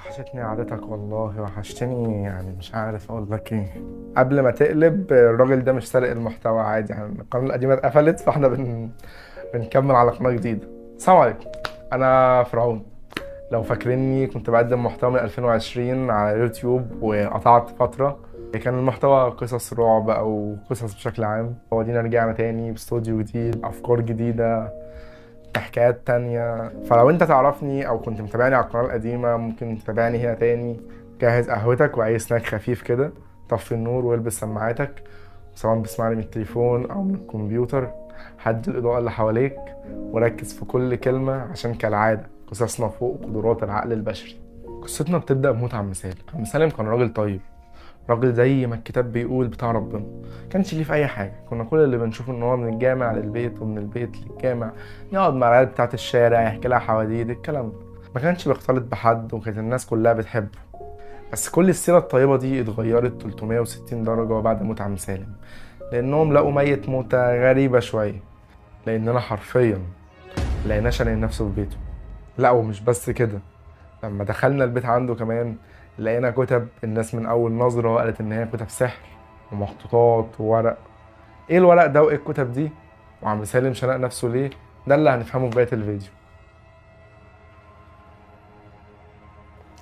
وحشتني عادتك والله، وحشتني، يعني مش عارف اقول لك ايه. قبل ما تقلب، الراجل ده مش سارق المحتوى، عادي يعني، القناة القديمة اتقفلت فاحنا بنكمل على قناة جديدة. السلام عليكم، انا فرعون. لو فاكريني كنت بقدم محتوى من 2020 على يوتيوب وقطعت فترة. كان المحتوى قصص رعب او قصص بشكل عام. ودينا رجعنا تاني باستوديو جديد، افكار جديدة، حكايات تانية. فلو انت تعرفني او كنت متابعني على القناة القديمة ممكن تتابعني هنا تاني. جهز قهوتك واي سناك خفيف كده، طفي النور والبس سماعاتك، سواء بتسمعني من التليفون او من الكمبيوتر. هدي الاضاءة اللي حواليك وركز في كل كلمة، عشان كالعادة قصصنا فوق قدرات العقل البشري. قصتنا بتبدأ بموت عم سالم. عم سالم كان راجل طيب، راجل زي ما الكتاب بيقول بتاع ربنا، كانش ليه في اي حاجة. كنا كل اللي بنشوفه ان هو من الجامع للبيت ومن البيت للجامع، يقعد مع العيال بتاعه الشارع يحكي لها حواديت، الكلام ده. ما كانش بيختلط بحد وكانت الناس كلها بتحبه. بس كل السيرة الطيبة دي اتغيرت 360 درجه بعد موت عم سالم، لانهم لقوا ميت موته غريبة شوية. لاننا حرفيا لقيناه شنق نفسه في بيته. لا ومش بس كده، لما دخلنا البيت عنده كمان لقينا كتب الناس من اول نظره قالت ان هي كتب سحر ومخطوطات وورق. ايه الورق ده وايه الكتب دي وعم سالم شنق نفسه ليه؟ ده اللي هنفهمه في بقية الفيديو.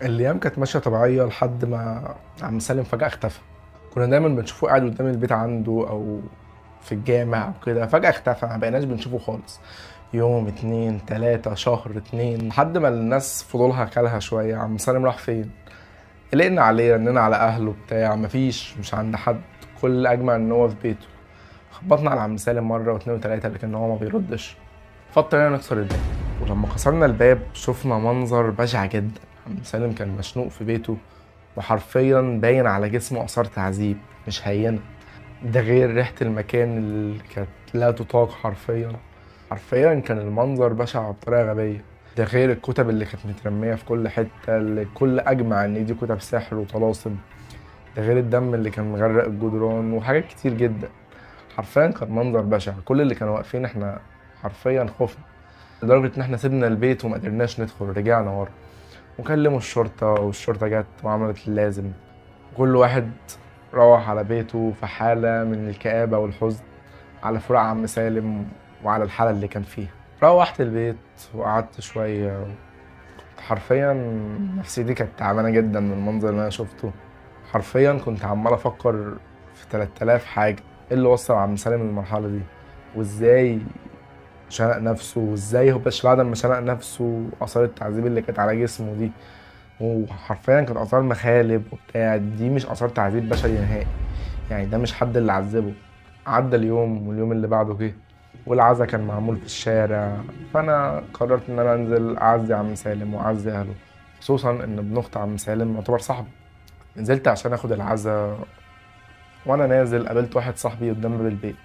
الايام كانت ماشية طبيعية لحد ما عم سالم فجاة اختفى. كنا دايما بنشوفه قاعد قدام البيت عنده او في الجامع او كده، فجاة اختفى، ما بقيناش بنشوفه خالص. يوم، اتنين، تلاتة، شهر، اتنين، لحد ما الناس فضولها كلها شوية. عم سالم راح فين؟ قلقنا عليه، رننا على اهله بتاع، مفيش، مش عند حد، كل اجمع ان هو في بيته. خبطنا على عم سالم مرة واتنين وتلاتة لكن هو ما بيردش. فاضطرينا نكسر الباب، ولما كسرنا الباب شفنا منظر بشع جدا. عم سالم كان مشنوق في بيته، وحرفيا باين على جسمه اثار تعذيب مش هينة، ده غير ريحه المكان اللي كانت لا تطاق. حرفيا حرفيا كان المنظر بشع بطريقة غبية، ده غير الكتب اللي كانت مترمية في كل حتة، اللي كل أجمع إن دي كتب سحر وطلاسم، ده غير الدم اللي كان مغرق الجدران وحاجات كتير جدا. حرفيا كان منظر بشع. كل اللي كانوا واقفين احنا حرفيا خفنا، لدرجة إن احنا سيبنا البيت وما قدرناش ندخل، رجعنا ورا وكلموا الشرطة، والشرطة جت وعملت اللازم. كل واحد روح على بيته في حالة من الكآبة والحزن على فراق عم سالم وعلى الحالة اللي كان فيها. روحت البيت وقعدت شوية، حرفيا نفسيتي كانت تعبانة جدا من المنظر اللي أنا شفته. حرفيا كنت عمال أفكر في 3000 حاجة، إيه اللي وصل عم سالم للمرحلة دي، وإزاي شنق نفسه، وإزاي هو بس بعد ما شنق نفسه آثار التعذيب اللي كانت على جسمه دي، وحرفيا كانت آثار مخالب وبتاع، دي مش آثار تعذيب بشري نهائي، يعني ده مش حد اللي عذبه. عدى اليوم واليوم اللي بعده جه، والعزا كان معمول في الشارع، فانا قررت ان انا انزل اعزي عم سالم واعزي اهله، خصوصا ان ابن اخت عم سالم يعتبر صاحبي. نزلت عشان اخد العزا، وانا نازل قابلت واحد صاحبي قدام باب البيت،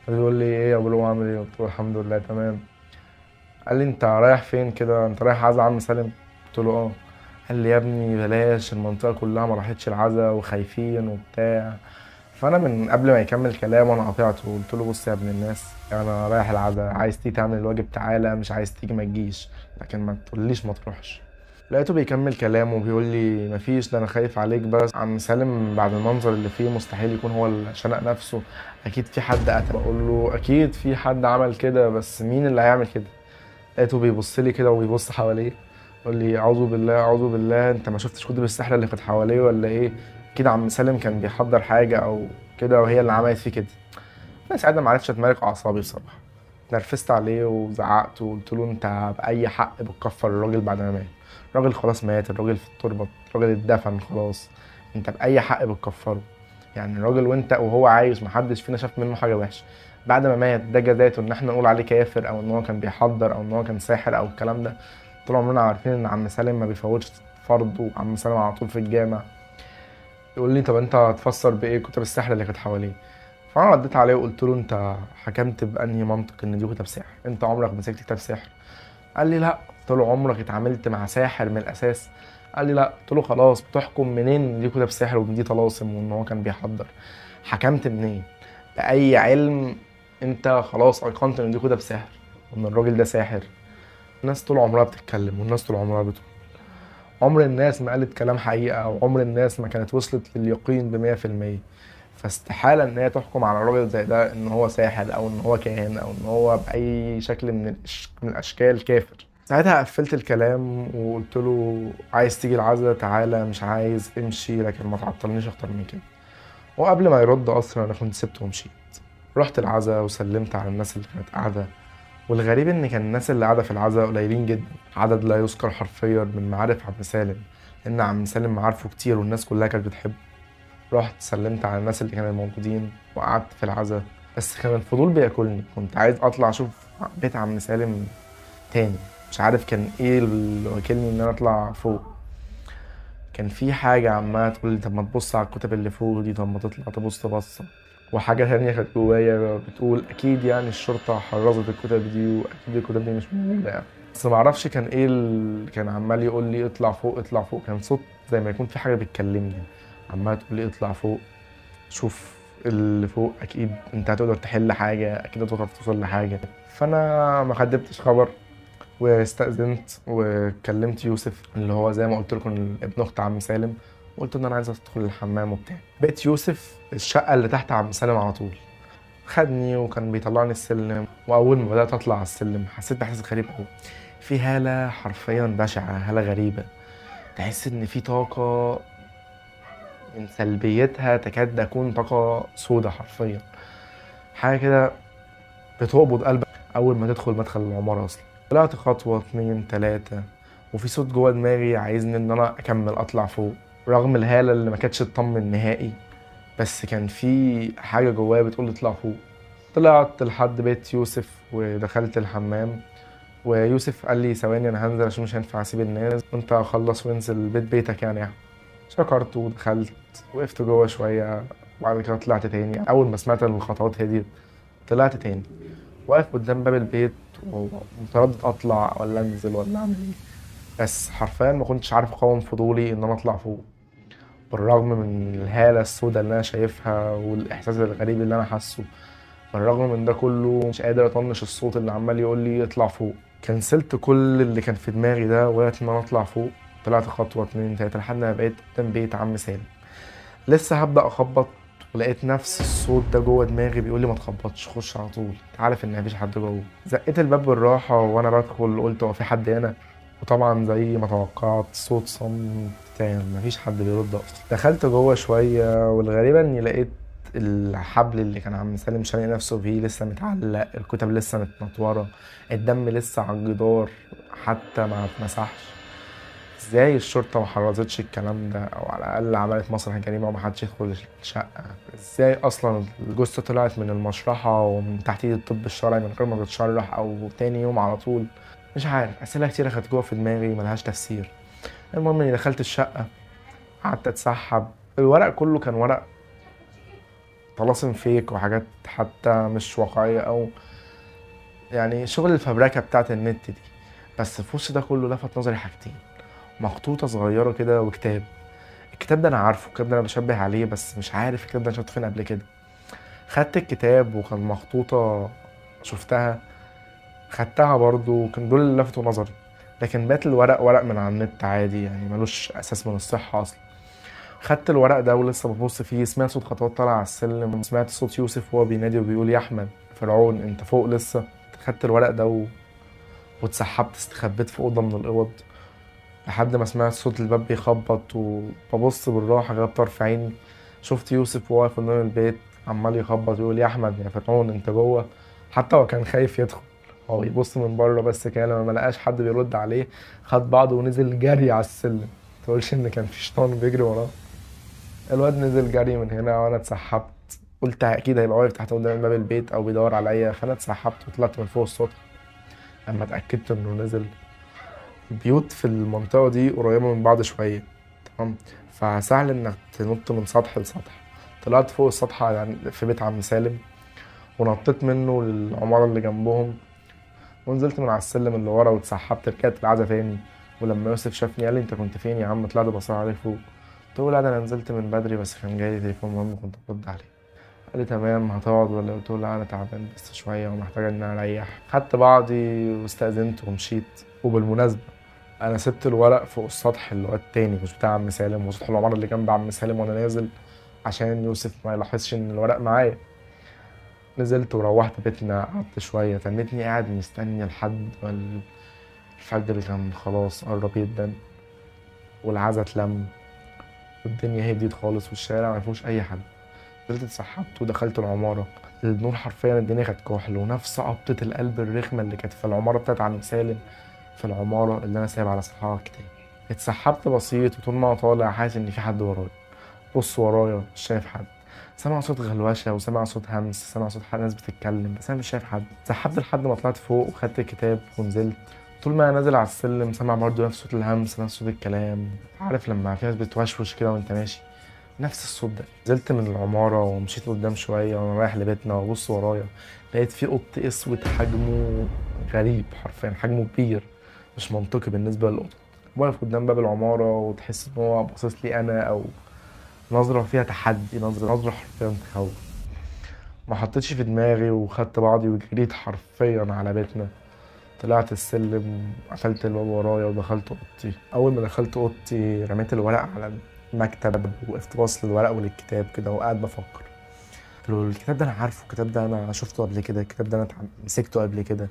بيقول لي ايه يا bro عامل ايه؟ قلت له الحمد لله تمام. قال لي انت رايح فين كده؟ انت رايح عزا عم سالم؟ قلت له اه. قال لي يا ابني بلاش، المنطقة كلها ما راحتش العزا وخايفين وبتاع. فانا من قبل ما يكمل كلامه انا قاطعته وقلت له بص يا ابن الناس، انا رايح العزا، عايز تيجي تعمل الواجب تعالى، مش عايز تيجي ما تجيش، لكن ما تقوليش ما تروحش. لقيته بيكمل كلامه وبيقول لي مفيش، ده انا خايف عليك بس. عم سالم بعد المنظر اللي فيه مستحيل يكون هو اللي شنق نفسه، اكيد في حد قتل. بقول له اكيد في حد عمل كده، بس مين اللي هيعمل كده؟ لقيته بيبص لي كده وبيبص حواليه، يقول لي اعوذ بالله اعوذ بالله، انت ما شفتش كتب السحر اللي كانت حواليه ولا ايه؟ اكيد عم سالم كان بيحضر حاجة او كده وهي اللي عملت فيه كده. انا ساعتها ما عرفتش اتمالك اعصابي بصراحة، اتنرفزت عليه وزعقت وقلت له انت باي حق بتكفر الراجل بعد ما مات؟ الراجل خلاص مات، الراجل في التربة، الراجل اتدفن خلاص، انت باي حق بتكفره؟ يعني الراجل وانت وهو عايش محدش فينا شاف منه حاجة وحشة، بعد ما مات ده جزاته ان احنا نقول عليه كافر او ان هو كان بيحضر او ان هو كان ساحر او الكلام ده؟ طول عمرنا عارفين ان عم سالم ما بيفوتش فرض، وعم سالم على طول في الجامع. يقول لي طب انت هتفسر بايه كتب السحر اللي كانت حواليه؟ فانا رديت عليه وقلت له انت حكمت بانهي منطق ان دي كتب سحر؟ انت عمرك مسكت كتاب سحر؟ قال لي لا. قلت له عمرك اتعاملت مع ساحر من الاساس؟ قال لي لا. قلت له خلاص، بتحكم منين ان دي كتب سحر وان دي طلاسم وان هو كان بيحضر؟ حكمت منين؟ باي علم انت خلاص ايقنت ان دي كتب سحر وان الراجل ده ساحر؟ الناس طول عمرها بتتكلم والناس طول عمرها بتقول، عمر الناس ما قالت كلام حقيقة، او عمر الناس ما كانت وصلت لليقين ب100%، فاستحاله ان هي تحكم على راجل زي ده ان هو ساحر او ان هو كاهن او ان هو باي شكل من الاشكال كافر. ساعتها قفلت الكلام وقلت له عايز تيجي العزا تعالى، مش عايز امشي، لكن ما تعطلنيش اكتر من كده. وقبل ما يرد اصلا انا كنت سبته ومشيت. رحت العزا وسلمت على الناس اللي كانت قاعدة، والغريب ان كان الناس اللي قاعدة في العزا قليلين جدا، عدد لا يذكر حرفيا من معارف عم سالم، لان عم سالم معارفه كتير والناس كلها كانت بتحبه. رحت سلمت على الناس اللي كانوا موجودين وقعدت في العزا، بس كان الفضول بياكلني، كنت عايز اطلع اشوف بيت عم سالم تاني. مش عارف كان ايه اللي واكلني ان انا اطلع فوق. كان في حاجة عماله تقول لي طب ما تبص على الكتب اللي فوق دي، طب ما تطلع تبص بصة. وحاجه تانية كانت جوايا بتقول اكيد يعني الشرطة حرزت الكتب دي، واكيد الكتب دي مش موجودة يعني. بس ما اعرفش كان ايه اللي كان عمال يقول لي اطلع فوق اطلع فوق. كان صوت زي ما يكون في حاجة بتكلمني، عماله تقول لي اطلع فوق شوف اللي فوق، اكيد انت هتقدر تحل حاجة، اكيد هتقدر توصل لحاجة. فانا ما خدبتش خبر واستأذنت وكلمت يوسف اللي هو زي ما قلت لكم ابن اخت عم سالم، وقلت له ان انا عايز ادخل الحمام وبتاع. بيت يوسف الشقة اللي تحت عم سالم على طول. خدني وكان بيطلعني السلم، واول ما بدات اطلع على السلم حسيت باحساس غريب قوي، في هاله حرفيا بشعة، هاله غريبة، تحس ان في طاقة من سلبيتها تكاد تكون طاقة سودة حرفيا، حاجة كده بتقبض قلبك اول ما تدخل مدخل العمارة اصلا. طلعت خطوة 2 3 وفي صوت جوه دماغي عايزني ان انا اكمل اطلع فوق، رغم الهالة اللي ما كانتش تطمن نهائي، بس كان في حاجة جوايا بتقول اطلع فوق. طلعت لحد بيت يوسف ودخلت الحمام، ويوسف قال لي ثواني انا هنزل عشان مش هينفع اسيب الناس، وانت خلص وانزل بيت بيتك يعني. شكرت ودخلت، وقفت جوه شوية، وبعد كده طلعت تاني. اول ما سمعت الخطوات هديت طلعت تاني، واقف قدام باب البيت ومتردد اطلع ولا انزل ولا اعمل ايه، بس حرفيا ما كنتش عارف اقاوم فضولي ان انا اطلع فوق، بالرغم من الهالة السوداء اللي انا شايفها والاحساس الغريب اللي انا حاسه. بالرغم من ده كله مش قادر اطنش الصوت اللي عمال يقول لي اطلع فوق. كنسلت كل اللي كان في دماغي ده وقت ان انا اطلع فوق. طلعت خطوة 2 3 لحد ما بقيت قدام بيت عم سالم. لسه هبدا اخبط ولقيت نفس الصوت ده جوه دماغي بيقول لي ما تخبطش، خش على طول، انت عارف ان مفيش حد جوه. زقيت الباب بالراحة وانا بدخل، قلت هو في حد هنا؟ وطبعا زي ما توقعت صوت صمت تام، مفيش حد بيرد اصلا. دخلت جوه شوية، والغريبة اني لقيت الحبل اللي كان عم سالم شانق نفسه فيه لسه متعلق، الكتب لسه متنطوره، الدم لسه على الجدار حتى ما اتمسحش. ازاي الشرطة ما حرزتش الكلام ده، او على الاقل عملت مسرح جريمة ومحدش يدخل الشقة؟ ازاي اصلا الجثة طلعت من المشرحه ومن تحت ايد الطب الشرعي من غير ما تتشرح او تاني يوم على طول؟ مش عارف، اسئلة كتيرة كانت جوه في دماغي ملهاش تفسير. المهم اني دخلت الشقة، قعدت اتسحب، الورق كله كان ورق طلاسم فيك وحاجات حتى مش واقعية، او يعني شغل الفبركه بتاعت النت دي. بس في وسط ده كله لفت نظري حاجتين، مخطوطة صغيرة كده وكتاب. الكتاب ده انا عارفه، الكتاب ده انا بشبه عليه، بس مش عارف الكتاب ده انا شفته فين قبل كده. خدت الكتاب وكان مخطوطة شفتها، خدتها برضو، وكان دول اللي لفتوا نظري. لكن بقيت الورق ورق من على النت عادي يعني، ملوش اساس من الصحة اصلا. خدت الورق ده ولسه ببص فيه، سمعت صوت خطوات طالعه على السلم، سمعت صوت يوسف وهو بينادي وبيقول يا احمد فرعون انت فوق لسه. خدت الورق ده واتسحبت، استخبيت في اوضة من الاوض لحد ما سمعت صوت الباب بيخبط، وببص بالراحة كده بطرف عيني، شفت يوسف وهو واقف قدام البيت عمال يخبط ويقول يا احمد يا فرعون انت جوه. حتى هو كان خايف يدخل، هو يبص من بره بس كده، لما ما لقاش حد بيرد عليه خد بعضه ونزل جري على السلم. تقولش ان كان في شيطان بيجري وراه. الواد نزل جري من هنا وانا اتسحبت، قلت اكيد هيبقى واقف تحت قدام باب البيت او بيدور عليا، فانا اتسحبت وطلعت من فوق السطح. لما اتاكدت انه نزل، البيوت في المنطقة دي قريبه من بعض شوية، تمام، فسهل انك تنط من سطح لسطح. طلعت فوق السطح في بيت عم سالم ونطيت منه للعماره اللي جنبهم، ونزلت من على السلم اللي ورا واتسحبت، رجعت العزا تاني. ولما يوسف شافني قال لي انت كنت فين يا عم؟ طلعت بصور عليك فوق. قلت له لا ده انا نزلت من بدري، بس كان جاي لي تليفون مهم كنت برد عليه. قال لي تمام هتقعد ولا؟ قلت له لا انا تعبان بس شوية ومحتاج ان انا اريح. خدت بعضي واستأذنت ومشيت. وبالمناسبة انا سبت الورق فوق السطح اللي هو التاني مش بتاع عم سالم، وسطح العمارة اللي جنب عم سالم، وانا نازل عشان يوسف ما يلاحظش ان الورق معايا. نزلت وروحت بيتنا، قعدت شوية، تنتني قاعد مستني لحد ما الفجر كان خلاص قرب جدا، والعزا اتلم والدنيا هديت خالص والشارع ما فيهوش اي حد. نزلت اتسحبت ودخلت العمارة، النور حرفيا الدنيا كانت كحل، ونفس قبضه القلب الرخمه اللي كانت في العمارة بتاعت عم سالم في العمارة اللي انا سايب على سطحها الكتاب. اتسحبت بسيط، وطول ما انا طالع حاسس ان في حد ورايا، بص ورايا مش شايف حد، سامع صوت غلوشه وسامع صوت همس، سامع صوت ناس بتتكلم، بس انا مش شايف حد. اتسحبت لحد ما طلعت فوق وخدت الكتاب ونزلت. طول ما انا نازل على السلم سامع برضه نفس صوت الهمس، نفس صوت الكلام، عارف لما في ناس بتوشوش كده وانت ماشي، نفس الصوت ده. نزلت من العمارة ومشيت قدام شوية وانا رايح لبيتنا، وابص ورايا لقيت في قط اسود حجمه غريب، حرفيا حجمه كبير مش منطقي بالنسبة للقطط، واقف قدام باب العمارة وتحس ان هو باصص لي انا، او نظره فيها تحدي، نظره حرفيا تخوف. ما حطيتش في دماغي وخدت بعضي وجريت حرفيا على بيتنا. طلعت السلم، قفلت الباب ورايا ودخلت اوضتي. اول ما دخلت اوضتي رميت الورق على المكتب، وقفت باص للورق وللكتاب كده وقاعد بفكر. الكتاب ده انا عارفه، الكتاب ده انا شفته قبل كده، الكتاب ده انا مسكته قبل كده،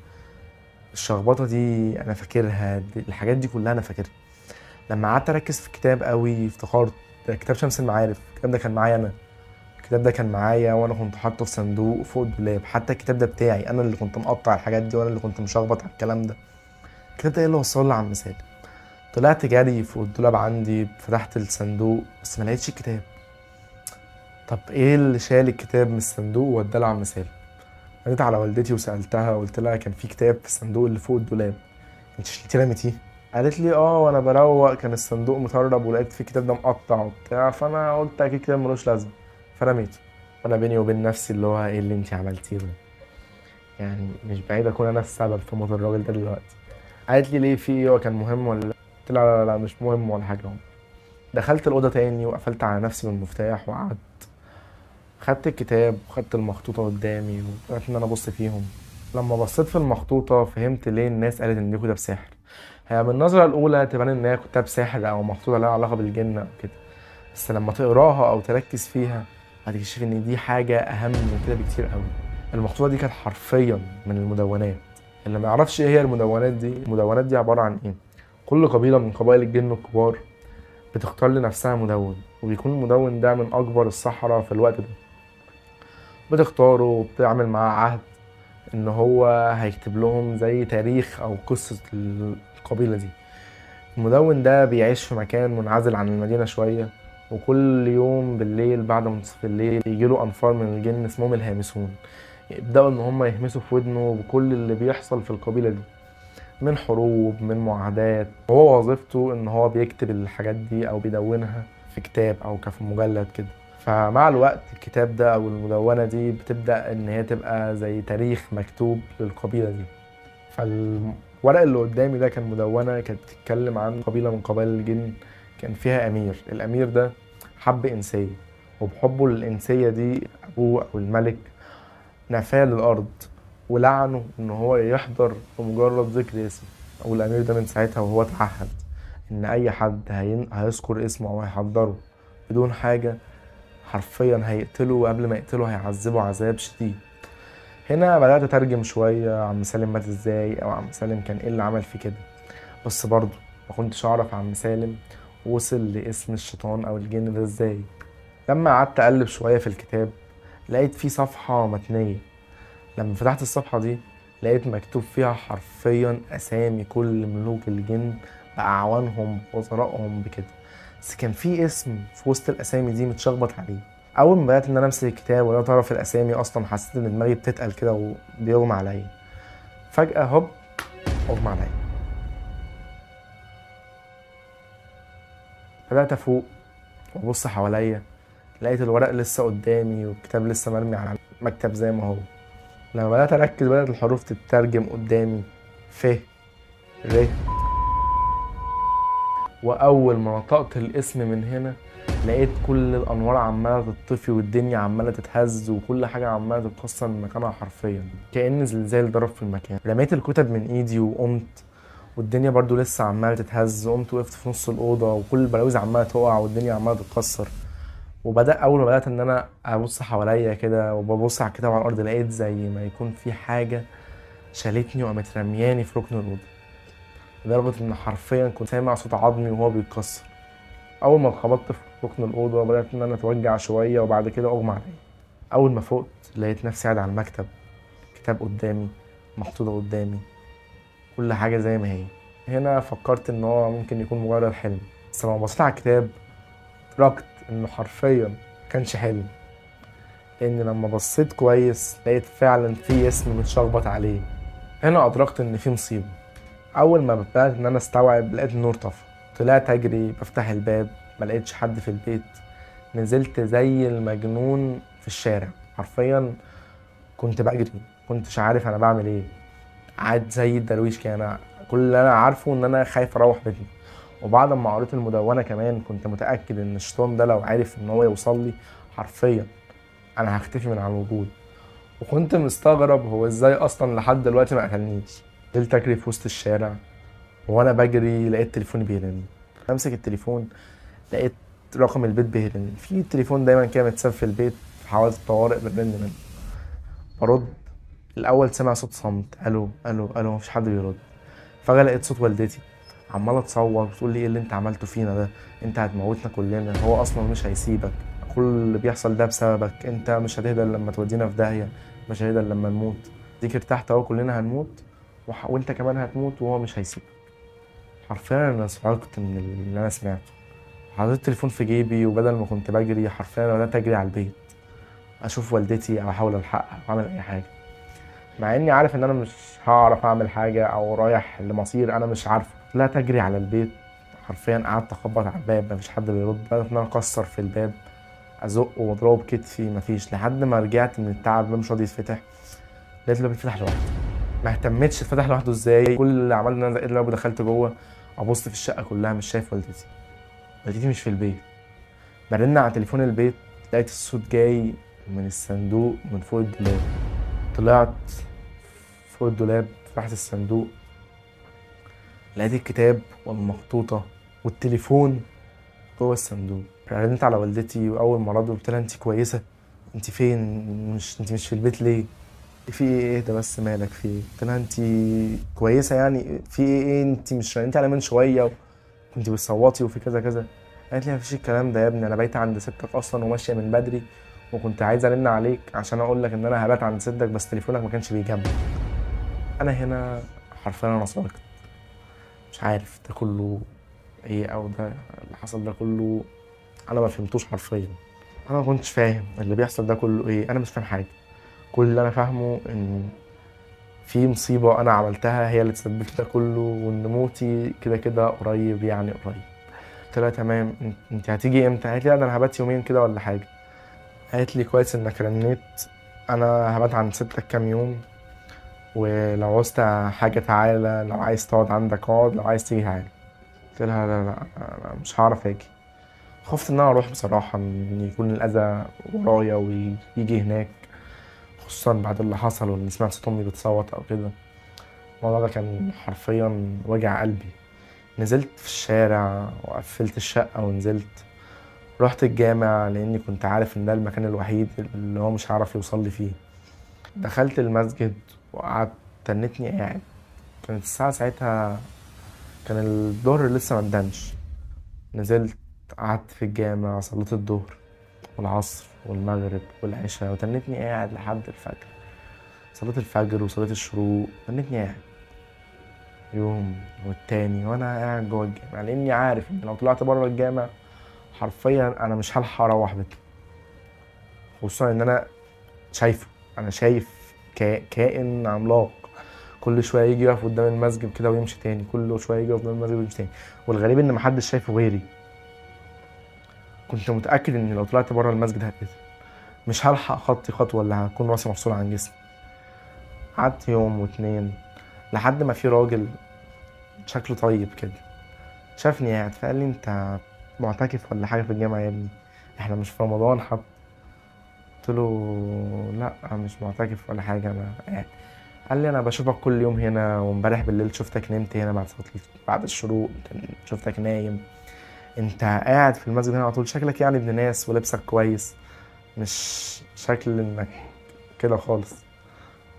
الشخبطه دي انا فاكرها، الحاجات دي كلها انا فاكرها. لما قعدت اركز في الكتاب قوي افتكرت ده كتاب شمس المعارف. الكتاب ده كان معايا انا، الكتاب ده كان معايا وانا كنت حاطه في صندوق فوق الدولاب، حتى الكتاب ده بتاعي انا اللي كنت مقطع الحاجات دي وانا اللي كنت مشخبط على الكلام ده. الكتاب ده ايه اللي وصل لي عم سالم؟ طلعت جري فوق الدولاب عندي، فتحت الصندوق بس ما لقيتش الكتاب. طب ايه اللي شال الكتاب من الصندوق ووداه لعم سالم؟ ناديت على والدتي وسالتها، قلت لها كان في كتاب في الصندوق اللي فوق الدولاب، انت شلتيه رميتيه؟ قالت لي اه، وانا بروق كان الصندوق مطرب ولقيت في الكتاب ده مقطع وبتاع، فانا قلت اكيد كتاب ملوش لازمه فرميته. وانا بيني وبين نفسي اللي هو ايه اللي انت عملتيه ده؟ يعني مش بعيد اكون انا السبب في موت الراجل ده دلوقتي. قالت لي ليه، في ايه، هو كان مهم ولا لا؟ قلت لها لا لا مش مهم ولا حاجة. دخلت الاوضة تاني وقفلت على نفسي بالمفتاح وقعدت، خدت الكتاب وخدت المخطوطه قدامي وبدات ان انا ابص فيهم. لما بصيت في المخطوطه فهمت ليه الناس قالت ان دي كتاب ساحر. هي من النظرة الاولى تبان ان هي كتاب ساحر او مخطوطة لها علاقة بالجن او كده، بس لما تقراها او تركز فيها هتكتشف ان دي حاجة اهم من كده بكتير قوي. المخطوطه دي كانت حرفيا من المدونات. اللي ما يعرفش ايه هي المدونات دي، المدونات دي عبارة عن ايه؟ كل قبيلة من قبائل الجن الكبار بتختار لنفسها مدون، وبيكون المدون ده من اكبر السحرة في الوقت ده. بتختاره وبتعمل معاه عهد ان هو هيكتب لهم زي تاريخ او قصة القبيلة دي. المدون ده بيعيش في مكان منعزل عن المدينة شوية، وكل يوم بالليل بعد منتصف الليل يجيله انفار من الجن اسمهم الهامسون، يبداوا ان هم يهمسوا في ودنه بكل اللي بيحصل في القبيلة دي من حروب من معاهدات. هو وظيفته ان هو بيكتب الحاجات دي او بيدونها في كتاب او كفي مجلد كده. فمع الوقت الكتاب ده او المدونة دي بتبدا ان هي تبقى زي تاريخ مكتوب للقبيلة دي. فالورق اللي قدامي ده كان مدونة كانت بتتكلم عن قبيلة من قبائل الجن كان فيها امير. الامير ده حب انسيه، وبحبه للانسيه دي ابوه او الملك نفاه للارض ولعنه ان هو يحضر بمجرد ذكر اسمه. والامير ده من ساعتها وهو اتعهد ان اي حد هيذكر اسمه او هيحضره بدون حاجة حرفيا هيقتله، وقبل ما يقتله هيعذبه عذاب شديد. هنا بدات اترجم شوية عم سالم مات ازاي، او عم سالم كان ايه اللي عمل فيه كده، بس برضه ما كنتش اعرف عم سالم وصل لاسم الشيطان او الجن ده ازاي. لما قعدت اقلب شوية في الكتاب لقيت فيه صفحة متنيه. لما فتحت الصفحة دي لقيت مكتوب فيها حرفيا اسامي كل ملوك الجن باعوانهم ووزرائهم بكده، بس كان في اسم في وسط الاسامي دي متشخبط عليه. اول ما بدات ان انا امسك الكتاب ولا اعرف الاسامي اصلا حسيت ان دماغي بتتقل كده وبيغمى عليا. فجاة هوب اغمى عليا. بدات افوق وابص حواليا، لقيت الورق لسه قدامي والكتاب لسه مرمي على المكتب زي ما هو. لما بدات اركز بدات الحروف تترجم قدامي، ف ر. واول ما نطقت الاسم من هنا لقيت كل الانوار عماله تطفي والدنيا عماله تتهز وكل حاجة عماله تتكسر من مكانها حرفيا، كأن زلزال ضرب في المكان. رميت الكتب من ايدي وقمت والدنيا برضو لسه عماله تتهز. قمت وقفت في نص الاوضة وكل البلاويز عماله تقع والدنيا عماله تتكسر. وبدا اول ما بدات ان انا ابص حواليا كده وببص على الكتاب على الارض، لقيت زي ما يكون في حاجة شالتني وقامت رمياني في ركن الاوضة، لدرجة ان حرفيا كنت سامع صوت عظمي وهو بيتكسر. اول ما اتخبطت في ركن الاوضة بدات ان انا اتوجع شوية، وبعد كده اغمى عليا. اول ما فقت لقيت نفسي قاعد على المكتب، كتاب قدامي، مخطوطة قدامي، كل حاجة زي ما هي. هنا فكرت ان هو ممكن يكون مجرد حلم، بس لما بصيت على الكتاب ادركت انه حرفيا كانش حلم، لان لما بصيت كويس لقيت فعلا في اسم متشخبط عليه. هنا ادركت ان في مصيبة. اول ما بدات ان انا استوعب لقيت النور طفى. طلعت اجري بفتح الباب، ما لقيتش حد في البيت. نزلت زي المجنون في الشارع، حرفيا كنت بجري، كنتش عارف انا بعمل ايه، قعدت زي الدرويش كده. انا كل اللي انا عارفه ان انا خايف اروح بيتنا. وبعد ما قريت المدونة كمان كنت متاكد ان الشيطان ده لو عرف ان هو يوصل لي حرفيا انا هختفي من على الوجود. وكنت مستغرب هو ازاي اصلا لحد دلوقتي ما قتلنيش. نزلت اجري في وسط الشارع، وانا بجري لقيت تليفوني بيرن. امسك التليفون لقيت رقم البيت بيرن. في تليفون دايما كده متساب في البيت في حوالات الطوارئ بنرن منه. برد الاول سمع صوت صمت، الو الو الو، مفيش حد بيرد. فجاة لقيت صوت والدتي عماله تصوت وتقول لي ايه اللي انت عملته فينا ده، انت هتموتنا كلنا، هو اصلا مش هيسيبك، كل اللي بيحصل ده بسببك، انت مش هتهدى لما تودينا في داهية، مش هتهدى لما نموت، ديك ارتحت اهو كلنا هنموت وانت كمان هتموت وهو مش هيسيبك. حرفيا انا صعقت من اللي انا سمعته. حطيت التليفون في جيبي، وبدل ما كنت بجري حرفيا بدات اجري على البيت اشوف والدتي او احاول الحقها او اعمل اي حاجة، مع اني عارف ان انا مش هعرف اعمل حاجة او رايح لمصير انا مش عارفه. طلعت اجري على البيت، حرفيا قعدت اخبط على الباب مفيش حد بيرد. بدات ان انا اكسر في الباب، ازقه واضربه بكتفي، مفيش، لحد ما رجعت من التعب الباب مش راضي يتفتح. لقيت الباب اتفتح لوحده. ما اهتمتش اتفتح لوحده ازاي، كل اللي عملته ان انا زقيت الباب ودخلت جوه ابص في الشقة كلها مش شايف والدتي. والدتي مش في البيت. برن على تليفون البيت لقيت الصوت جاي من الصندوق من فوق الدولاب. طلعت فوق الدولاب فتحت الصندوق لقيت الكتاب والمخطوطة والتليفون جوه الصندوق. رنيت على والدتي واول ما ردوا قلت لها انت كويسة؟ انت فين؟ مش انت مش في البيت ليه؟ في ايه؟ اهدى بس، مالك في ايه؟ قلت لها انت كويسة يعني؟ في ايه؟ انت مش رنيتي على من شوية وكنت بتصوتي وفي كذا كذا؟ قالت لي مفيش الكلام ده يا ابني، انا بايته عند ستك اصلا وماشية من بدري، وكنت عايزه ارن عليك عشان اقول لك ان انا هبات عند ستك بس تليفونك ما كانش بيجمع. انا هنا حرفيا انا صعقت، مش عارف ده كله ايه او ده اللي حصل ده كله انا ما فهمتوش حرفيا. انا ما كنتش فاهم اللي بيحصل ده كله ايه، انا مش فاهم حاجة. كل اللي انا فاهمه ان في مصيبة انا عملتها هي اللي تسببت ده كله، وان موتي كده كده قريب، يعني قريب. قلت لها تمام، انت هتيجي امتى؟ قالت لي لا ده انا هبات يومين كده ولا حاجة. قالت لي كويس انك رنيت، انا هبات عند ستك كام يوم، ولو عوزت حاجة تعالى، لو عايز تقعد عندك اقعد، لو عايز تيجي تعالى. قلت لها لا لا انا مش هعرف اجي. خفت ان انا اروح بصراحة، ان يكون الاذى ورايا ويجي هناك، خصوصا بعد اللي حصل وان سمعت صوت امي بتصوت او كده. الموضوع ده كان حرفيا وجع قلبي. نزلت في الشارع وقفلت الشقة ونزلت رحت الجامع، لاني كنت عارف ان ده المكان الوحيد اللي هو مش هعرف يوصل لي فيه. دخلت المسجد وقعدت، تنتني قاعد. كانت الساعة ساعتها كان الظهر لسه ما ادنش. نزلت قعدت في الجامع، صليت الظهر والعصر والمغرب والعشاء، وتنتني قاعد لحد الفجر. صليت الفجر وصليت الشروق، تنتني قاعد يوم والتاني وانا قاعد جوه الجامع، لاني عارف ان لو طلعت بره الجامع حرفيا انا مش هلحق اروح بيتي، خصوصا ان انا شايفه، انا شايف كائن عملاق كل شوية يجي يقف قدام المسجد كده ويمشي تاني، كل شوية يجي يقف قدام المسجد ويمشي تاني. والغريب ان محدش شايفه غيري. كنت متاكد ان لو طلعت بره المسجد هتقتل، مش هلحق خطي خطوة ولا هكون راسي مفصول عن جسمي. قعدت يوم واتنين لحد ما في راجل شكله طيب كده شافني قاعد، فقال لي انت معتكف ولا حاجة في الجامعة يا ابني؟ احنا مش في رمضان حتى. قلت له لا مش معتكف ولا حاجة، انا قاعد. قال لي انا بشوفك كل يوم هنا، وامبارح بالليل شفتك نمت هنا بعد الشروق، شفتك نايم، انت قاعد في المسجد هنا على طول، شكلك يعني ابن ناس ولبسك كويس، مش شكل انك كده خالص،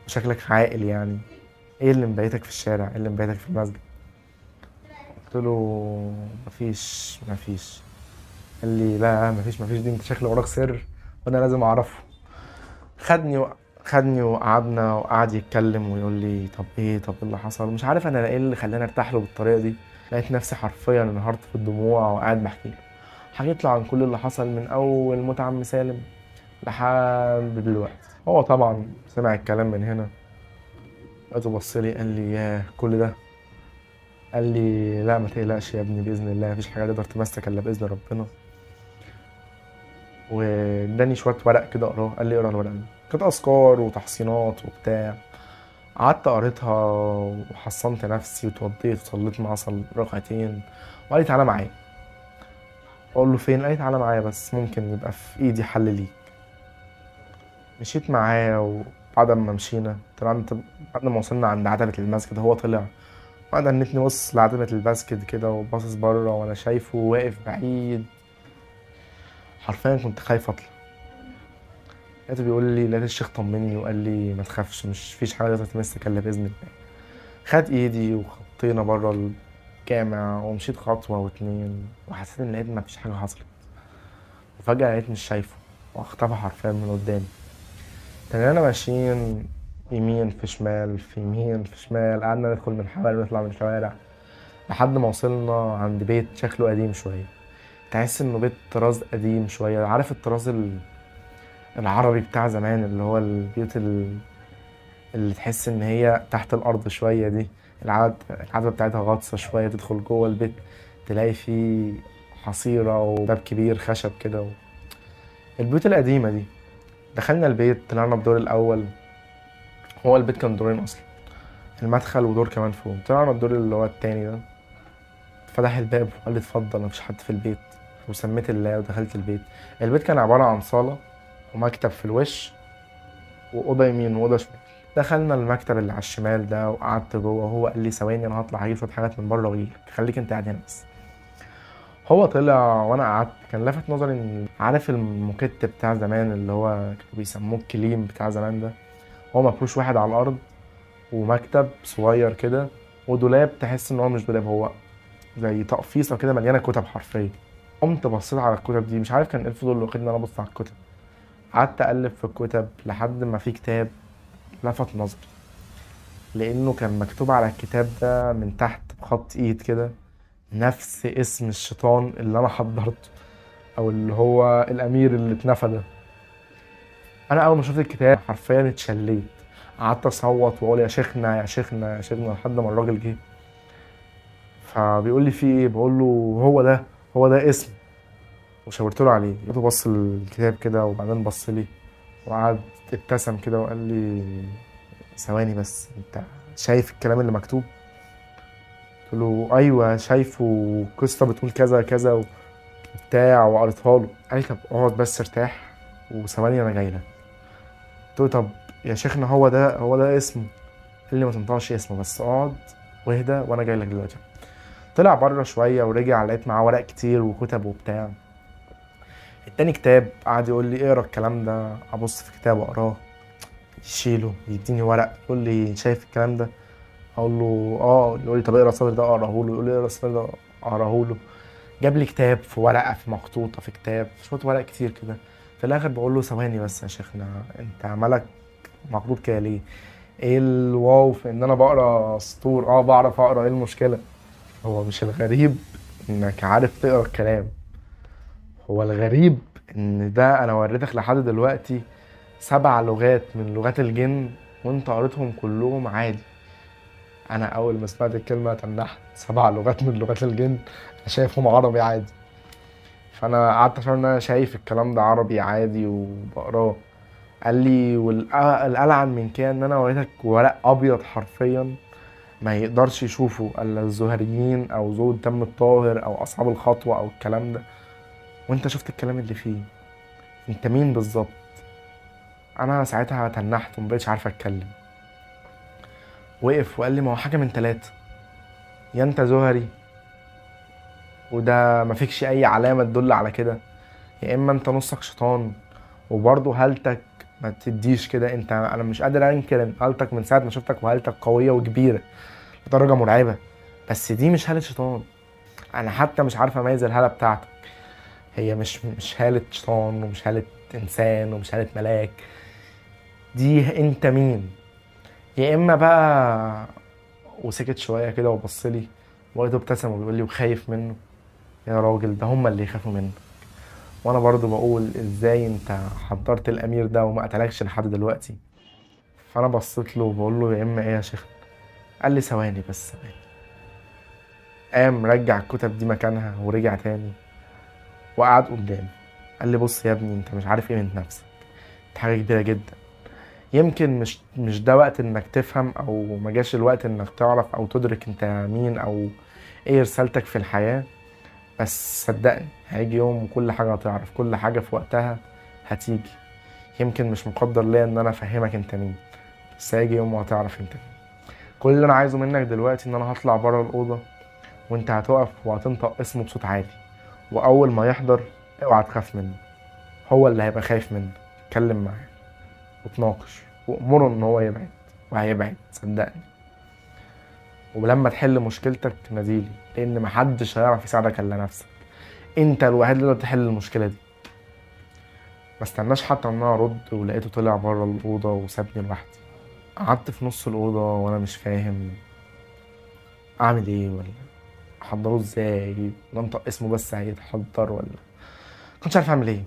شكلك عاقل يعني، ايه اللي مبيتك في الشارع؟ ايه اللي مبيتك في المسجد؟ قلت له مفيش. قال لي لا مفيش دي انت شكل وراك سر وانا لازم اعرفه. خدني وقعدنا، وقعد يتكلم ويقول لي طب ايه اللي حصل. مش عارف انا ايه اللي خلاني ارتاح له بالطريقة دي. لقيت نفسي حرفيا انهارت في الدموع وقاعد بحكي له، حكيت له عن كل اللي حصل من اول موت عم سالم لحد دلوقتي. هو طبعا سمع الكلام من هنا، لقيته بص لي قال لي ياه كل ده؟ قال لي لا ما تقلقش يا ابني، باذن الله مفيش حاجة تقدر تمسك الا باذن ربنا. واداني شوية ورق كده اقراه، قال لي اقرا الورق ده، كانت اذكار وتحصينات وبتاع. قعدت قريتها وحصنت نفسي وتوضيت وصليت معاه ركعتين، وقال لي تعالى معايا. اقول له فين؟ قال لي تعالى معايا بس ممكن يبقى في ايدي حل ليك. مشيت معاه، وبعد ما مشينا طلعنا، بعد ما وصلنا عند عتبة المسجد هو طلع وقعد قنتني بص لعتبة المسجد كده وباصص بره، وانا شايفه واقف بعيد. حرفيا كنت خايف اطلع. لقيته بيقول لي، لقيت الشيخ طمني وقال لي ما تخافش، مش فيش حاجة تقدر تمسك الا باذن الله. خد ايدي وخطينا بره الجامع، ومشيت خطوة واتنين، وحسيت ان لقيت ما فيش حاجة حصلت. وفجاة لقيت مش شايفه واختفى حرفيا من قدامي. تنينا ماشيين يمين في شمال في يمين في شمال، قعدنا ندخل من حواري ونطلع من شوارع لحد ما وصلنا عند بيت شكله قديم شوية، تحس انه بيت طراز قديم شوية، عارف الطراز العربي بتاع زمان، اللي هو البيوت اللي تحس ان هي تحت الارض شوية دي، العتبة بتاعتها غطسه شوية، تدخل جوه البيت تلاقي فيه حصيره وباب كبير خشب كده البيوت القديمة دي. دخلنا البيت، طلعنا الدور الاول، هو البيت كان دورين اصلا، المدخل ودور كمان فوق. طلعنا الدور اللي هو التاني ده، فتح الباب وقال لي اتفضل مفيش حد في البيت، وسميت الله ودخلت البيت. البيت كان عبارة عن صاله ومكتب في الوش واوضه يمين واوضه شمال. دخلنا المكتب اللي على الشمال ده وقعدت جوه، وهو قال لي ثواني انا هطلع اجيب شوية حاجات من بره واجيلك، خليك انت قاعد هنا بس. هو طلع وانا قعدت. كان لفت نظري ان عارف الموكيت بتاع زمان اللي هو كانوا بيسموه الكليم بتاع زمان ده، هو مفروش واحد على الارض ومكتب صغير كده ودولاب، تحس ان هو مش دولاب، هو زي تقفيصه كده مليانة كتب حرفيا. قمت بصيت على الكتب دي، مش عارف كان ايه الفضول اللي واخدني ان انا ابص على الكتب. قعدت اقلب في الكتب لحد ما في كتاب لفت نظري، لانه كان مكتوب على الكتاب ده من تحت بخط ايد كده نفس اسم الشيطان اللي انا حضرته، او اللي هو الامير اللي اتنفى ده. انا اول ما شفت الكتاب حرفيا اتشليت، قعدت اصوت واقول يا شيخنا يا شيخنا يا شيخنا لحد ما الراجل جه. فبيقول لي في ايه؟ بقول له هو ده، هو ده اسم، وشاورت له عليه. لقيته بص الكتاب كده وبعدين بص لي وقعد ابتسم كده وقال لي ثواني بس، انت شايف الكلام اللي مكتوب؟ قلت له ايوه شايفه، قصة بتقول كذا كذا وبتاع، وقريتها له. قال لي طب اقعد بس ارتاح وثواني انا جاي لك. قلت له طب يا شيخنا هو ده، هو ده اسمه؟ قال لي ما تنطقش اسمه، بس اقعد واهدى وانا جاي لك دلوقتي. طلع بره شوية ورجع، لقيت معاه ورق كتير وكتب وبتاع. اداني كتاب، قعد يقول لي اقرا الكلام ده، ابص في كتاب اقراه، يشيله يديني ورق، يقول لي شايف الكلام ده؟ اقول له اه، يقول لي طب اقرا السطر ده اقراه له، يقول لي اقرا السطر ده اقراه له. جاب لي كتاب في ورقة، في مخطوطة، في كتاب، في شوية ورق كتير كده. في الاخر بقول له ثواني بس يا شيخنا، انت مالك مخطوط كده ليه؟ ايه الواو في ان انا بقرا سطور؟ اه بعرف اقرا، ايه المشكلة؟ هو مش الغريب انك عارف تقرا الكلام، هو الغريب ان ده انا وريتك لحد دلوقتي 7 لغات من لغات الجن وانت قريتهم كلهم عادي. انا اول ما سمعت الكلمة تنحت، 7 لغات من لغات الجن انا شايفهم عربي عادي. فانا قعدت عشان انا شايف الكلام ده عربي عادي وبقراه. قال لي والالعن من كده ان انا وريتك ورق ابيض حرفيا ما يقدرش يشوفه الا الزهريين او ذو الدم الطاهر او اصحاب الخطوة او الكلام ده، وانت شفت الكلام اللي فيه، انت مين بالظبط؟ انا ساعتها تنحت ومبقتش عارفه اتكلم. وقف وقال لي ما هو حاجة من 3، يا انت زهري وده ما فيكش اي علامة تدل على كده، يا اما انت نصك شيطان وبرضه هالتك ما تديش كده. انت انا مش قادر انكر ان هالتك من ساعة ما شفتك وهالتك قوية وكبيره لدرجة مرعبة، بس دي مش هاله شيطان. انا حتى مش عارف اميز الهالة بتاعتك، هي مش هاله شيطان ومش هاله انسان ومش هاله ملاك، دي انت مين؟ يا اما بقى. وسكت شوية كده وبص لي وقته ابتسم وبيقول لي وخايف منه؟ يا راجل ده هم اللي يخافوا منك. وانا برضو بقول ازاي انت حضرت الامير ده وما قتلكش لحد دلوقتي؟ فانا بصيت له وبقول له يا اما ايه يا شيخ؟ قال لي ثواني بس ثواني. قام رجع الكتب دي مكانها ورجع تاني وقعد قدامي. قال لي بص يا ابني، انت مش عارف ايه من نفسك، انت حاجة كبيرة جدا. يمكن مش ده وقت انك تفهم، او ما جاش الوقت انك تعرف او تدرك انت مين او ايه رسالتك في الحياة، بس صدقني هيجي يوم وكل حاجة هتعرف، كل حاجة في وقتها هتيجي. يمكن مش مقدر ليا ان انا افهمك انت مين، بس هيجي يوم وهتعرف انت مين. كل اللي انا عايزه منك دلوقتي ان انا هطلع بره الاوضة وانت هتقف وهتنطق اسمه بصوت عالي، واول ما يحضر اوعى تخاف منه، هو اللي هيبقى خايف منك. اتكلم معاه وتناقش وامره ان هو يبعد، وهيبعد صدقني. ولما تحل مشكلتك ناديلي، لان محدش هيعرف يساعدك الا نفسك، انت الوحيد اللي تقدر تحل المشكلة دي. ما استناش حتى ان انا ارد، ولقيته طلع بره الاوضة وسابني لوحدي. قعدت في نص الاوضة وانا مش فاهم اعمل ايه، ولا احضره ازاي، ولا انطق اسمه بس هيتحضر، ولا كنتش عارف اعمل ايه.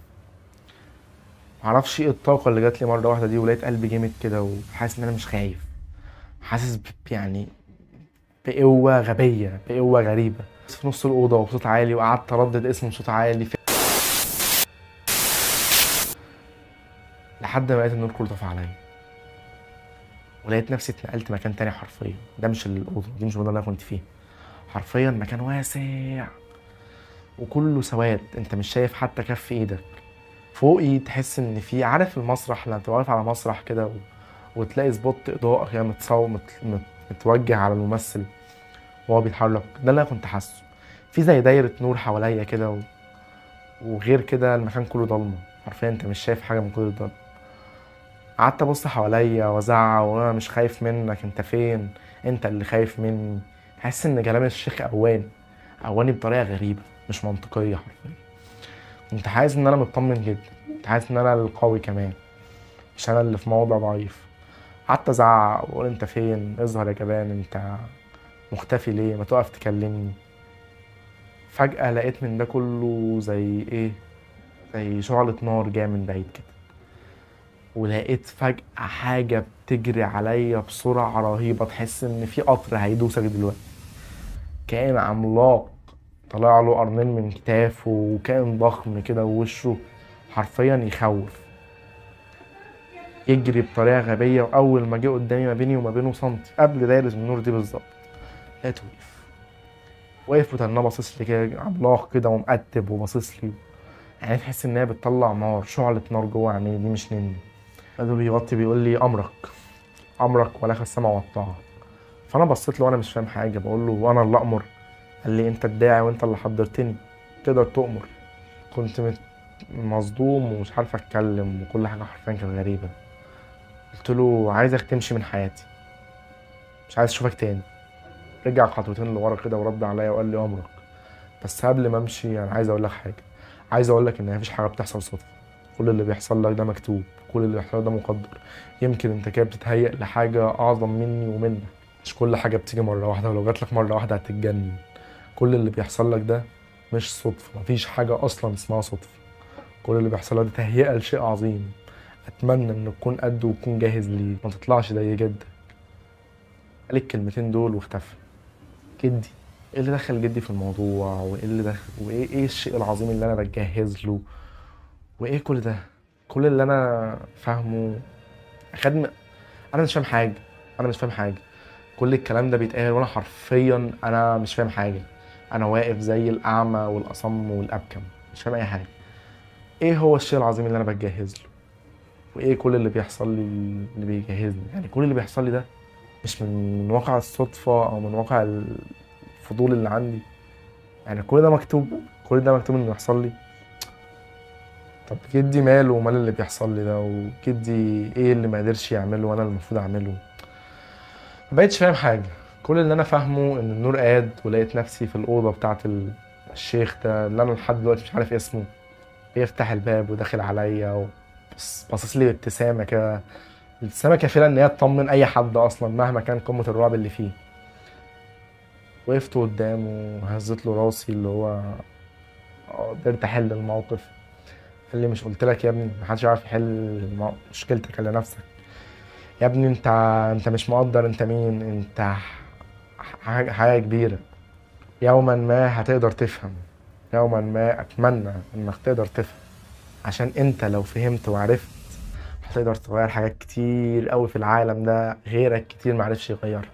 معرفش ايه الطاقة اللي جات لي مرة واحدة دي، ولقيت قلبي جامد كده وحاسس ان انا مش خايف، حاسس يعني بقوة غبية، بقوة غريبة. في نص الاوضة وبصوت عالي، وقعدت اردد اسمه بصوت عالي لحد ما لقيت النور كله طفى عليا، ولقيت نفسي اتنقلت مكان تاني حرفيا. ده مش الاوضة، دي مش الاوضة اللي انا كنت فيها، حرفيا مكان واسع وكله سواد، انت مش شايف حتى كف ايدك. فوقي تحس ان في، عارف المسرح لما تبقى واقف على مسرح كده وتلاقي spot اضاءه كده متوجه على الممثل وهو بيتحرك، ده اللي انا كنت حاسه. في زي دايرة نور حواليا كده وغير كده المكان كله ضلمة حرفيا، انت مش شايف حاجة من كل الضلمة. قعدت ابص حواليا وازعق وانا مش خايف منك، انت فين؟ انت اللي خايف مني. حاسس ان كلام الشيخ قواني بطريقة غريبة مش منطقية حرفيا. كنت حاسس ان انا مطمن جدا، كنت حاسس ان انا القوي كمان، مش انا اللي في موضع ضعيف. قعدت ازعق واقول انت فين؟ اظهر يا جبان، انت مختفي ليه؟ ما تقف تكلمني. فجأة لقيت من ده كله زي ايه، زي شعلة نار جاية من بعيد كده، ولقيت فجأة حاجة بتجري عليا بسرعة رهيبة، تحس ان في قطر هيدوسك دلوقتي. كائن عملاق طلع له قرنين من كتافه، وكائن ضخم كده ووشه حرفيا يخوف، يجري بطريقة غبية. وأول ما جه قدامي ما بيني وما بينه سنتي قبل دايرة النور دي بالظبط، لقيته واقف وتناه باصص لي كده، عملاق كده ومقتب وباصص لي، يعني تحس إن هي بتطلع نار، شعلة نار جوه عينيه دي مش نني. لقيته بيغطي بيقول لي أمرك أمرك ولك السمع والطاعة. فأنا بصيت له وأنا مش فاهم حاجة، بقول له وأنا اللي أأمر؟ قال لي أنت الداعي وأنت اللي حضرتني، تقدر تؤمر. كنت مصدوم ومش عارف أتكلم، وكل حاجة حرفيا كانت غريبة. قلت له عايزك تمشي من حياتي، مش عايز اشوفك تاني. رجع خطوتين لورا كده ورد عليا وقال لي امرك، بس قبل ما امشي انا عايز اقول لك حاجة، عايز اقول لك ان مفيش حاجة بتحصل صدفة، كل اللي بيحصل لك ده مكتوب، كل اللي بيحصل لك ده مقدر. يمكن انت كده بتتهيأ لحاجة اعظم مني ومنك، مش كل حاجة بتيجي مرة واحدة، ولو جات لك مرة واحدة هتتجنن. كل اللي بيحصل لك ده مش صدفة، مفيش حاجة اصلا اسمها صدفة، كل اللي بيحصل لك ده تهيئة لشيء عظيم. اتمنى ان تكون قده وتكون جاهز ليه، ما تطلعش زي جدك. قال الكلمتين دول واختفى. جدي؟ ايه اللي دخل جدي في الموضوع؟ وايه اللي دخل، وايه ايه الشيء العظيم اللي انا بتجهز له؟ وايه كل ده؟ كل اللي انا فاهمه خدم، انا مش فاهم حاجة، انا مش فاهم حاجة. كل الكلام ده بيتقال وانا حرفيا انا مش فاهم حاجة، انا واقف زي الاعمى والاصم والابكم، مش فاهم اي حاجة. ايه هو الشيء العظيم اللي انا بتجهز له؟ وايه كل اللي بيحصل لي اللي بيجهزني؟ يعني كل اللي بيحصل لي ده مش من واقع الصدفة او من واقع الفضول اللي عندي. يعني كل ده مكتوب، كل ده مكتوب انه يحصل لي. طب جدي ماله ومال اللي بيحصل لي ده؟ وجدي ايه اللي ما قدرش يعمله وانا المفروض اعمله؟ ما بقتش فاهم حاجة. كل اللي انا فاهمه ان النور قاد، ولقيت نفسي في الاوضة بتاعت الشيخ ده اللي انا لحد دلوقتي مش عارف اسمه. بيفتح الباب وداخل عليا وبصص لي بابتسامة كده، الابتسامة كفيله ان هي تطمن اي حد اصلا مهما كان قمة الرعب اللي فيه. وقفت قدامه وهزيت له راسي اللي هو قدرت احل الموقف. قال لي مش قلت لك يا ابني محدش يعرف يحل مشكلتك الا نفسك يا ابني، انت مش مقدر انت مين، انت حاجة كبيرة، يوما ما هتقدر تفهم، يوما ما اتمنى انك تقدر تفهم، عشان انت لو فهمت وعرفت هتقدر تغير حاجات كتير قوي في العالم ده غيرك كتير معرفش يغيرها.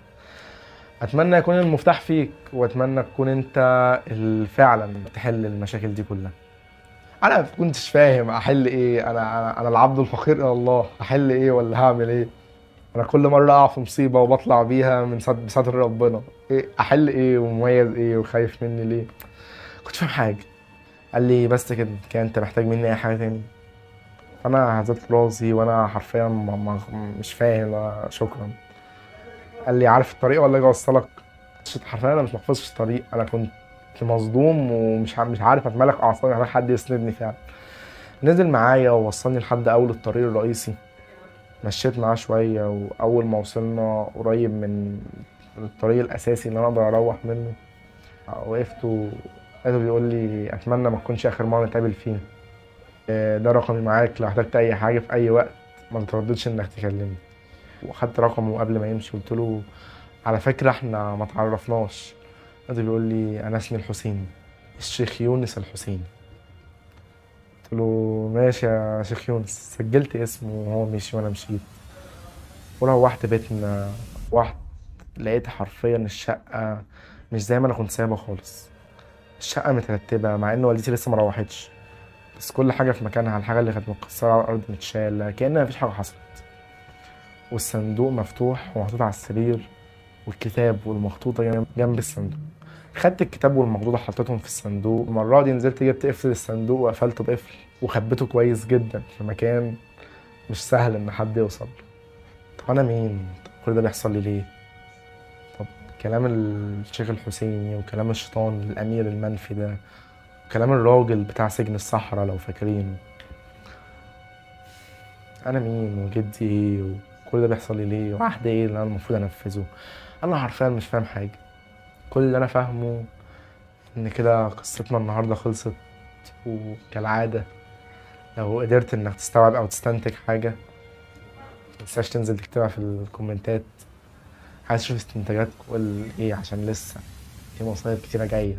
اتمنى يكون المفتاح فيك، واتمنى تكون انت اللي فعلا تحل المشاكل دي كلها. انا ما كنتش فاهم احل ايه، انا العبد الفقير الى الله، احل ايه ولا هعمل ايه؟ انا كل مرة اقع في مصيبة وبطلع بيها من بستر ربنا، ايه احل ايه ومميز ايه وخايف مني ليه؟ كنت فاهم حاجة. قال لي بس كده، كان انت محتاج مني اي حاجة تاني؟ انا هزت راسي وانا حرفيا مش فاهم، شكرا. قال لي عارف الطريق ولا اجي اوصلك؟ حرفيا انا مش محفوظ الطريق، انا كنت مصدوم ومش مش عارف اتملك اعصابي، محتاج حد يسندني فعلا. نزل معايا ووصلني لحد اول الطريق الرئيسي، مشيت معاه شوية، واول ما وصلنا قريب من الطريق الاساسي اللي انا اقدر اروح منه وقفت ولقيته بيقول لي اتمنى ما تكونش اخر مرة نتقابل فينا، ده رقمي معاك لو احتجت اي حاجة في اي وقت ما تترددش انك تكلمني. وخدت رقمه قبل ما يمشي قلت له على فكرة احنا ما تعرفناش. لقيته بيقول لي انا اسمي الحسيني، الشيخ يونس الحسيني. قلت له ماشي يا شيخ يونس. سجلت اسمه وهو مشي وانا مشيت وروحت بيتنا. روحت لقيت حرفيا الشقة مش زي ما انا كنت سايبها خالص، الشقة مترتبة مع ان والدتي لسه ما روحتش، بس كل حاجة في مكانها، الحاجة اللي كانت متكسره على الارض متشاله كأن مفيش حاجة حصلت، والصندوق مفتوح ومحطوط على السرير، والكتاب والمخطوطه جنب الصندوق. خدت الكتاب والمخطوطه حطيتهم في الصندوق. المرة دي نزلت جبت قفل الصندوق وقفلته بقفل وخبيته كويس جدا في مكان مش سهل ان حد يوصل. طب انا مين؟ طب كل ده بيحصل لي ليه؟ طب كلام الشيخ الحسيني وكلام الشيطان الامير المنفي ده وكلام الراجل بتاع سجن الصحراء لو فاكرينه، انا مين وجدي ايه وكل ده بيحصل لي ليه وعهد ايه اللي انا المفروض انفذه؟ انا حرفيا مش فاهم حاجة. كل اللي انا فاهمه ان كده قصتنا النهارده خلصت، وكالعادة لو قدرت انك تستوعب او تستنتج حاجة متنساش تنزل تكتبها في الكومنتات. عايز اشوف استنتاجاتك ايه عشان لسه في مصايب كتيرة جاية.